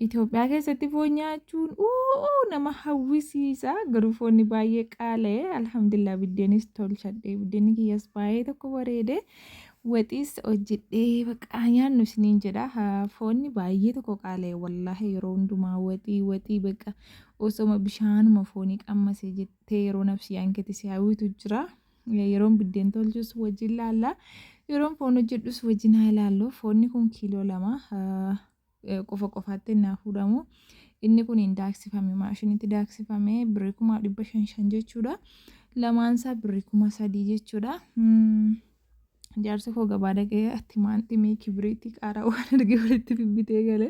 Itoophiyaa keessatti foon nyaachuun uu nama hawwisiisa. Garuu foonni baay'ee qaala'e. Alhamdulillah, biddeenis tolchadhe. Biddeenni kiyyas baay'ee tokko bareede. Waxiis hojjedhee bakka nyaannu isiniin jedha. Foonni baay'ee tokko qaala'e, wallaahi. Yeroo hundumaa waxii waxii, bakka osoma bishaanuma foonii qammase jettee yeroo nafsiyaan keetti si hawwitu jira. Yeroon biddeen tolchus wajjin laalla. Yeroon foon hojjedhus wajjin haa ilaallu. Foonni kun kiiloo 2 qofa qofaatti naa fuudhamu. Inni kun hin daaksifame, maashinitti daaksifame, birrii 5,500 5 jechuudha. Lamaansaa birrii 3,000 jechuudha. Jaarsi koo gabaa dhaqee timaatimii, kibiriitii, qaaraa waan arge walitti bibbitee gale.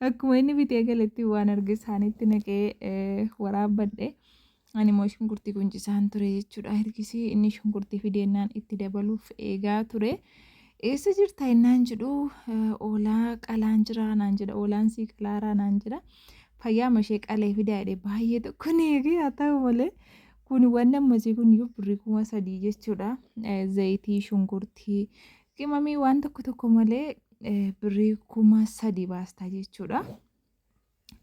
Akkuma inni bitee galetti waan arge isaanitti naqee waraabbadhe. Ani immoo shunkurtii quncisaan ture jechuudha. Ergisii inni shunkurtii fideennaan itti dabaluuf eegaa ture. Eessa jirta innaan jedhu, oolaa qalaan jira naan jedha. Oolaan sii qalaaraa naan jedha. Fayyaama ishee qalee fidaa jedhe, baay'ee tokko ni eegee. Haa ta'u malee kun wanni ammasii kun iyyuu birrii 3,000 jechuudha. Zayitii, shunkurtii, qimamii waan tokko tokko malee birrii 3,000 baastaa jechuudha.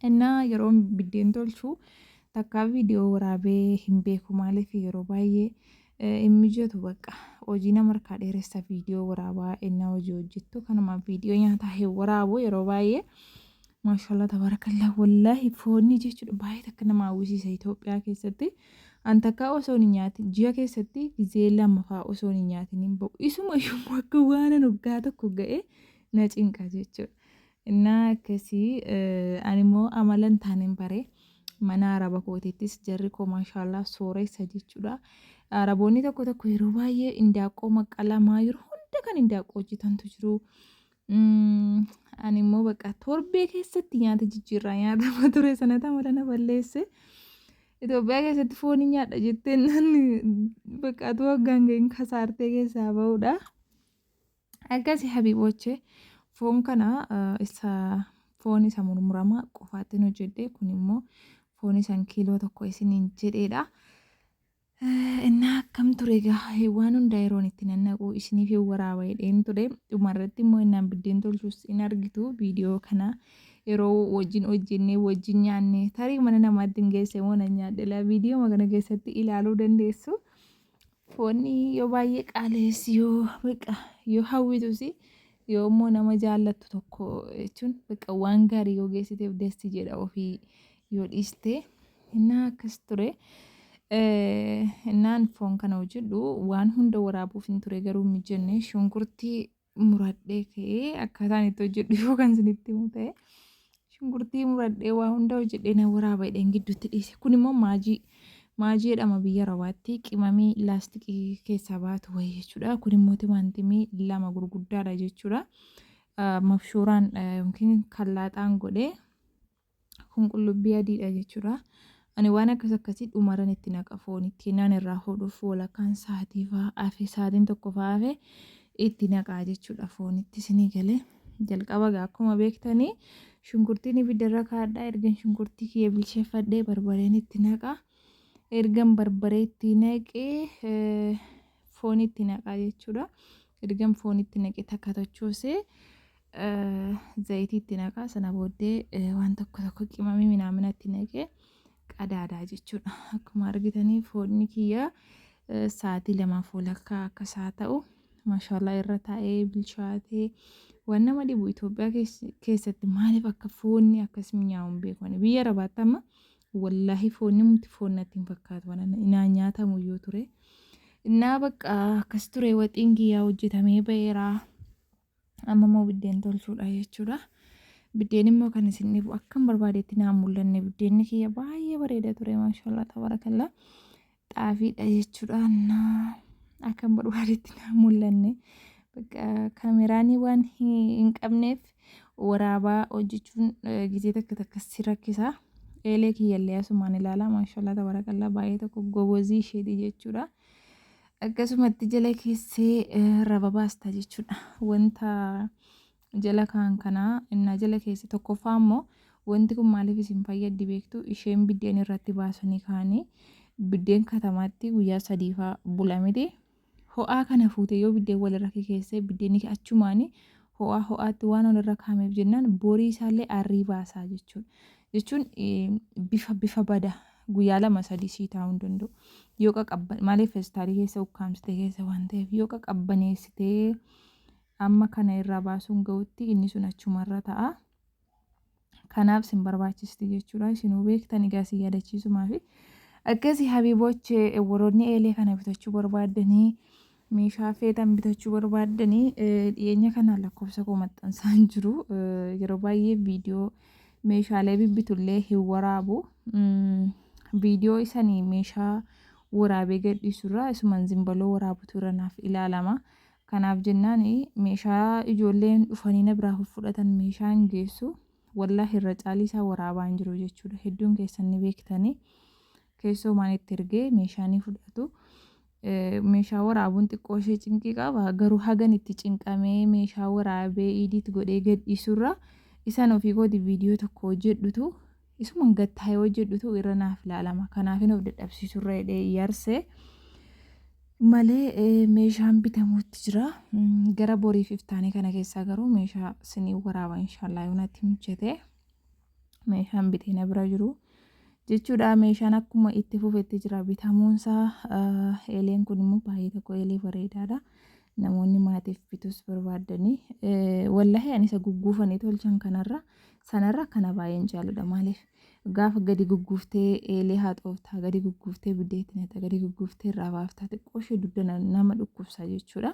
Innaa yeroon biddeen tolchu takkaa viidiyoo waraabee hin beeku. Maaliif? Yeroo baay'ee hin mijatu, bakka hojii nama harkaa dheeressa viidiyoo waraabaa innaa hojii hojjettu. Kanumaaf viidiyoo nyaataa hin waraabu yeroo baay'ee. Maashaallah, tabarakallah, wallaahi foonni jechuudha baay'ee takka nama hawwisiisa Itoophiyaa keessatti. An takkaa osoo hin nyaatin ji'a keessatti gizee 2 fa'aa osoo hin nyaatin hin ba'u. Isuma iyyuu akka waan waggaa tokko ga'e na cinqa jechuudha. Innaa akkasii ani immoo amala hin taaneen bare. Mana araba kootiittis jarri koo maashaallah sooressa jechuudha. Araboonni tokko tokko yeroo baay'ee indaaqqoo maqqalamaa yeroo hunda kan indaaqqoo hojjetantu jiru. Ani immoo bakka torbee keessatti nyaata jijjiirraa nyaatama ture, sanatu amala na balleesse. Itoophiyaa keessatti foon hin nyaadha jettee naan bakka atu waggaan gahin kasaartee keessaa ba'uudha. Akkasi habiiboche, foon kana isa foon isa murmuramaa qofaattiin hojjedhe. Kun immoo foon isan kiiloo 1 isiniin jedheedha. Innaa akkam ture egaa, waan hunda yeroon itti nannaqu isiniif hin waraaba jedheen ture. Dhumarratti immoo innaan biddeen tolchus in argitu viidiyoo kana, yeroo wajjin hojjennee wajjin nyaanne. Tarii mana namaatti hin geesse moo nan nyaadhe laa, viidiyoo kana keessatti ilaaluu dandeessu. Foonni yoo baay'ee qaalees, yoo beqa yoo hawwitus, yoo immoo nama jaallattu tokko jechuun beqa waan gaarii yoo geessiteef desti jedha ofii yoo dhiiste. Innaa akkas ture. Innaan foon kana hojjedhu waan hunda waraabuuf hin ture, garuu hin mijanne. Shunkurtii muradhee ka'ee akkaataan itti hojjedhu yoo kan isinitti himu ta'e, shunkurtii muradhee waa hunda hojjedhee na waraaba jedheen gidduutti dhiise. Kun immoo maajii maajii jedhama biyya Arabaatti, qimamii laastikii keessaa baatu wayii jechuudha. Kun immoo timaatimii 2 gurguddaadha jechuudha. Mabshuuraan yookiin kallaaxaan godhee. Kun qullubbii adiidha jechuudha. Ani waan akkas akkasii dhumaran itti naqa foonitti. Naan irraa fuudhuuf walakkaan sa'aatii fa'aa hafe, sa'aatiin 1 fa'aa hafe itti naqaa jechuudha foonitti, isinii galee. Jalqaba gaa akkuma beektanii shunkurtiin ibiddarra kaa'adha. Ergan shunkurtii kiyya bilcheeffadhee barbareen itti naqa. Ergan barbaree itti naqee foon itti naqaa jechuudha. Ergan foon itti naqe takka tochoosee zayitii itti naqaa. Sana booddee waan tokko tokko qimamii minaamina itti naqee qadaadaa jechuudha. Akkuma argitanii foonni kiyya sa'aatii lamaaf walakkaa akkas haa ta'u. Maashaallah, irra taa'ee bilchaatee waan nama dhibu. Itoophiyaa keessatti maaliif akka foonni akkas mi'aawu hin beeku. Biyya Arabaatti amma wallaahi foonni mti foon natti hin fakkaatu, waan inaan nyaatamu iyyuu ture. Innaa bakka akkas ture, waxiin kiyyaa hojjetamee ba'eera. Amma immoo biddeen tolchuudha jechuudha. Biddeen immoo kan isin dhibu akkan barbaadetti naan mul'anne. Biddeenni kiyya baay'ee bareeda ture, maashaallah tabarakallah. Xaafiidha jechuudha. Innaa akkan barbaadetti naan mul'anne. Bakka kaameraanii waan hin qabneef waraabaa hojjechuun gizee takka takka si rakkisa. Eelee kiyyallee asumaan ilaala, maashaallah tabarakallah, baay'ee tokko gobozii isheeti jechuudha. Akkasumatti jala keessee raba baasta jechuudha. Wanta jala kaan kanaa innaa jala keessa tokkoffaa immoo wanti kun maaliif isin fayyaddi beektu? Isheen biddeen irratti baasanii kaanii biddeen katamaatti guyyaa 3 faa bula miti. Ho'aa kana fuute yoo biddeen walirra keesse, biddeenni achumaanii Ho'aa ho'aatti waan walirra kaa'ameef jennaan borii isaallee arrii baasaa jechuudha. Jechuun bifa bifa bada guyyaa 2 3 sii taa'uu hin danda'u. Yoo qaqabba maaliif feestaalii keessa ukkaamsitee keessa waan ta'eef yoo qaqabbaneessitee amma kana irraa baasuun ga'utti inni sun achumarra ta'a. Kanaaf sin barbaachisti jechuudha. Isinuu beektan egaa isin yaadachiisumaafi. Akkasi habiiboche warroonni eelee kana bitachuu barbaaddanii meeshaa feetan bitachuu barbaaddanii dhiyeenya kana lakkoofsa koo maxxansaa hin jiru. Yeroo baay'ee viidiyoo meeshaalee bibbitullee hin waraabu. Viidiyoo isanii meeshaa waraabee gadhiisurraa isuman zimbaloo waraabutu irra naaf ilaalama. Kanaaf jennaan meeshaa ijoolleen dhufanii na biraa fudhatan meeshaa hin geessu. Wallaahi irra caalii isaa waraabaa hin jiru jechuudha. Hedduun keessan ni beektanii. Keessoomaan itti ergee meeshaa ni fudhatu. Meeshaa waraabuun xiqqoo ishee cinqii qaba. Garuu hagan itti cinqamee meeshaa waraabee idiit godhee gadhiisurra isan ofii kooti viidiyoo tokko hojjedhutu isuman gad taa'ee hojjedhutu irra naaf ilaalama. Kanaafin of dadhabsiisurra jedhee yarse malee meeshaan bitamuutti jira. Gara boriif iftaanii kana keessaa garuu meeshaa sinii waraaba inshaallah yoo natti mijate meeshaan bitee na bira jiru jechuudha. Meeshaan akkuma itti fufetti jira bitamuunsaa. Eeleen kun immoo baay'ee tokko eelee bareedaadha. Namoonni maatiif bitus barbaaddanii wallahi ani isa gugguufanii tolchan kanarra sanarra kana baay'een jaalladha. Maaliif gaafa gadi gugguuftee eelee haxooftaa gadi gugguuftee biddeetti naqxa gadi gugguuftee irraa baaftaa xiqqoo ishee dugda nama dhukkubsa jechuudha.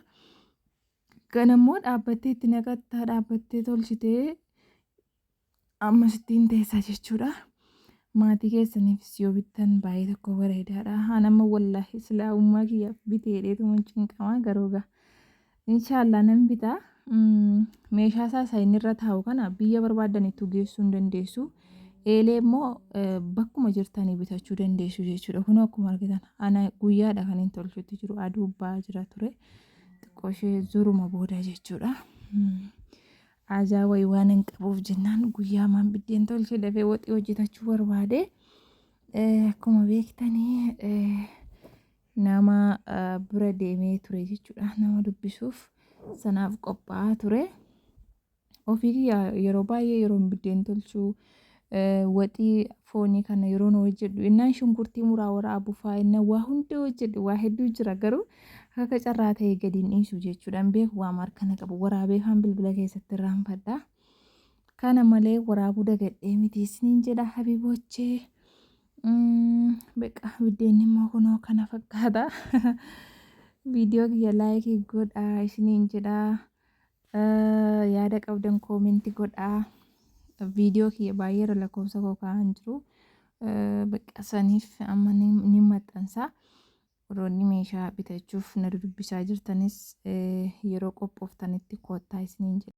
Kana immoo dhaabbattee itti naqattaa dhaabbattee tolchitee ammas ittiin teessaa jechuudha. Maatii keessaniifis yoo bittan baay'ee tokko bareedaadha. An amma wallaahi silaa ummaa kiyyaaf bitee jedheetuma cinqama garuu gaa. Inshaallah nan bita. Meeshaa isaa isa inni irra taa'u kana biyya barbaaddanitti geessuu hin dandeessu. Eelee immoo bakkuma jirtanii bitachuu dandeessu jechuudha. Kunoo akkuma argitan ana guyyaadha kan hin tolchutti jiru aduu ba'aa jira ture. Xiqqoo ishee zuruma booda jechuudha. Ajaa wayii waanan qabuuf jennaan guyyaamaan biddeen tolche dafee waxii hojjetachuu barbaade. Akkuma beektanii nama bira deemee ture jechuudha. Nama dubbisuuf sanaaf qophaa'aa ture. Ofii kiyya yeroo baay'ee yeroon biddeen tolchu waxii foonii kana yeroon hojjedhu innaan shunkurtii muraa waraabu fa'aa innaan waa hunda hojjedhu waa hedduu jira garuu Akka carraa ta'ee gadi hin dhiisu jechuudha. Hin beeku waama harka na qabu. Waraabee faan bilbila keessatti irraanfadha. Kana malee waraabuu dagadhee miti isiniin jedha habibochee. Beqa biddeenni immoo kunoo kana fakkaata. Viidiyoo kiyya laayikii godhaa isiniin jedha. Yaada qabdan koomenti godhaa. Viidiyoo kiyya baay'ee irra lakkoofsa koo kaa'an jiru. Beqa saniif amma ni maxxansa. Warroonni meeshaa bitachuuf na dudubbisaa jirtanis yeroo qophooftanitti koottaa isiniin jedha.